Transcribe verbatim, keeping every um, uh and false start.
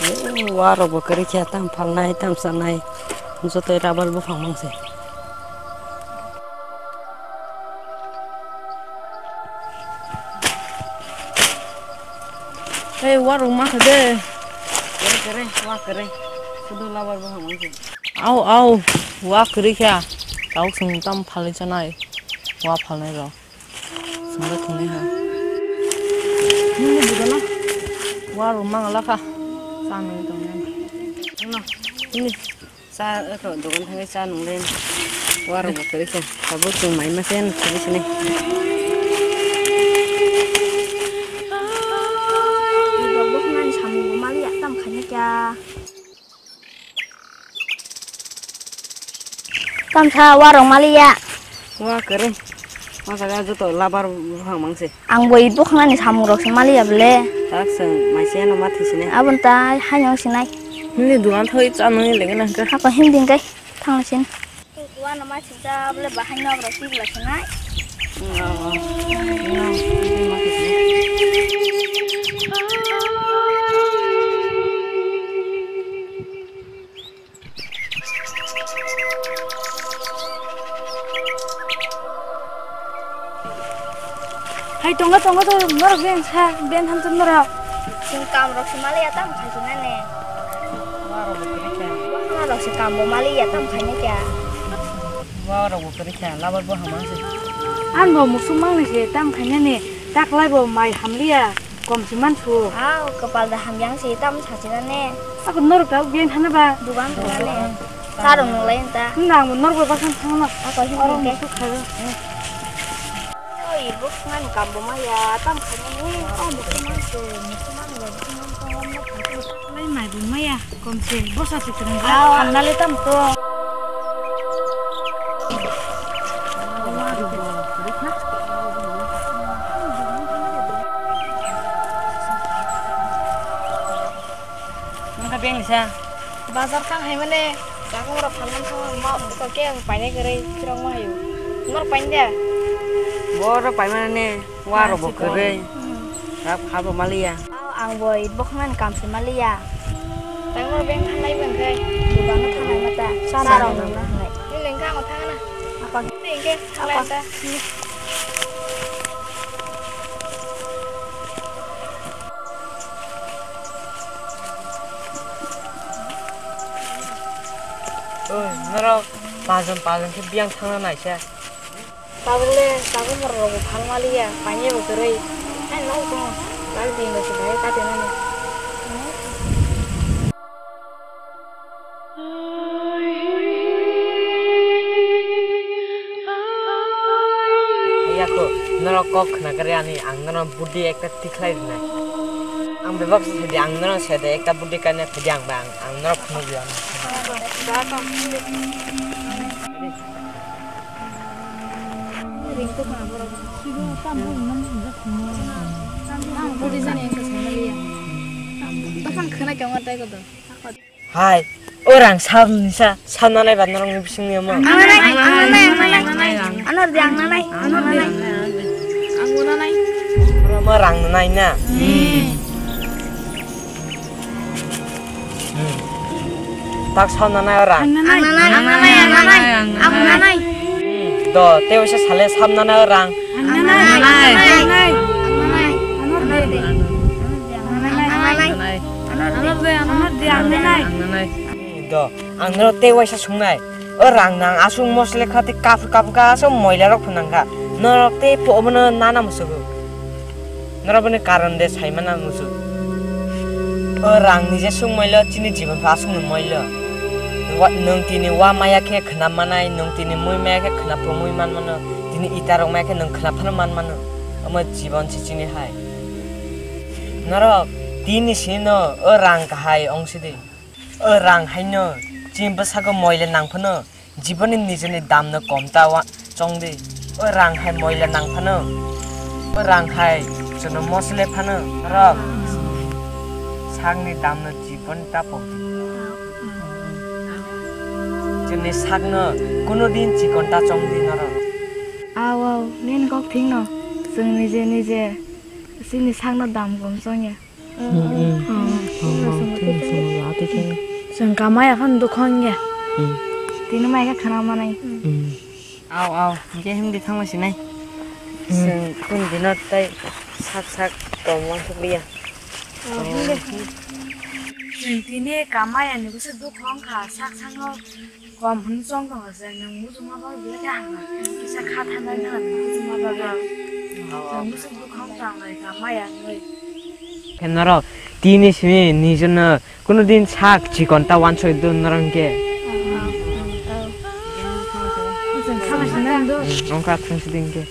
Warok bo kwrwi khe tam phalnai, tam chanai, joto rubber buphang mang se. Hey, warok ma kha de. Kwrwi, kwrwi, wa kwrwi. Sudu labar bo hamang se. Au, au, wa kwrwi kha. Tau sung tam phalwi chanai. Wa phalnai rok. Sung da thungnai ha. Nini bidala. Warok ma ngala kha. Chanai tongnai. Na, nini. Cha, eko dogan thangwi cha nung len. Warok bo kwrwi kha. Tabuk chwng mai ma se nung kwrwi sinai. Rok bo khnani samung bo mali ya tam khaina kya. Tamsa warok mali ya. Wa kwrwi. Ma jaga joto labar buphang mang se. Ang bo id bokhnani samung rok se maliya bole. Tak chwng mai se no ma thwi sini. Aboni ta haino sinai. Nini dugan thoi cha nang le gana ka. Hako him ding kai thang sin. Wa no ma thwi cha bole bahai nok rok tik la sinai. Hai tongo, tongo, tongo, norok ben sa, ben hamjak norok. Chwng kam rok se maliya tam khai se nani. Wa rok bo kwrwi kha. Wa rok se kam bo maliya tam khai ne kya. Wa rok bo kwrwi kha, labar bo hamang se. An bo musuk mang ni se tam khai nani, tak lai bo mai hamliya. Kom si man su. Au, kapal da hamyang si tam sa si na ne. Ako norok ta bien hana ba. Dugan dugan ne. Tarong nung lai ta. Nang mo norok ba san thang na. Ako hin ke. Oi, buk ngan kam bo ma ya, tam kha ni. Oh, buk man su, buk man lo, buk man ko. Lai mai bo ma ya. Komse bosa titrang ga. Hamna le tam to. Nangka beng sa. Bazar kang hai mane. Jaga ora phalman thang ma ko ke ang paine gere tirong ma hayu. Nor painde. Boro paimane. Waro bo kwrwi. Rap kha bo maliya. Ang bo id bokhnani kam se maliya. Tangmor beng thangnai beng kai. Dugano thangnai mata. Sarong nang nai. Ni lengka ang thangna. Apa? Ni lengke thangnai ta. Oi, norok pajon pajon khe biyang thangna naisa. Tabukle tabuk morok rokbo phal maliya, painai bo kwrwi. Ai nok tongo, bike dino se bai katinani. Yako, norok kok khna kari ani, ang norok budi ekta tikhlai rinai. Ang bebak se di, ang norok se de ekta budi kainai phidi ang bang, ang norok phunuk ya. Hai, orang sab nisa, sab nanai ba norok ni bising ni mo. Ang nanai, ang nanai, ang nanai. Anor di ang nanai, anor di. Ang nanai. Orang mah orang nanai na. Hmm. Tak sab nanai orang. Ang nanai, ang nanai, ang nanai. Ang nanai. Do, te usa sale sab nanai orang. Ang nanai, ang nanai, ang nanai. Ang nanai. Ang nanai. Ang nanai. Ang nanai. Ang nanai. Ang nanai. Ang nanai. Do, ang norok te uaisa sungnai. O rang nang aswk mosle kha tei kaphur kaphur kha aswk moila rok phunang kha. Norok tei phuomono nana musugo. Norok bini karon de sai mana muchuk. O rang ni je swk moilo chini jibon pha aswk no moilo. Wa-, nwng tini wa maya khe khna manai, nwng tini mui maya khe khna phu mui man mano, tini ita rok maya khe nwng khna phano man mano. Omo jibon se chini hai. Norok tini sini no o rang kahai ong sidi. O rang haino chini bwsako moila nang phano jiboni nijeni damno kom ta wa chong di. O rang hai moila nang phano, o rang hai chwngno mosle phano norok sakni damno jibon ta pok di. Chini sakno kuno din chikon ta chong di norok. Aw, aw, nini kok thikno chwng nije nije chini sakno dam kom chongya. Chwng kamai aphano dukha wngya. Tini mai khe khana manai. Au, au, je hindi thangma sinai. Chwng kun dino tai sak sak tongma thukliya. Chwng tini kamai ani bwswk dukha wngkha, sak sakno kom hwn chong tongo se, nwng muchungma bagwi belai khe hamya. Kisa kha thanai nang ani muchungma bagwi. Chwng bwswk dukha wngkha ang bai kamai ani. Khe norok tini simi nijorno kuno din sak chikon ta wansoi do norok hwnkhe. Chwng kha sinai do. Wngkha thangsi din khe.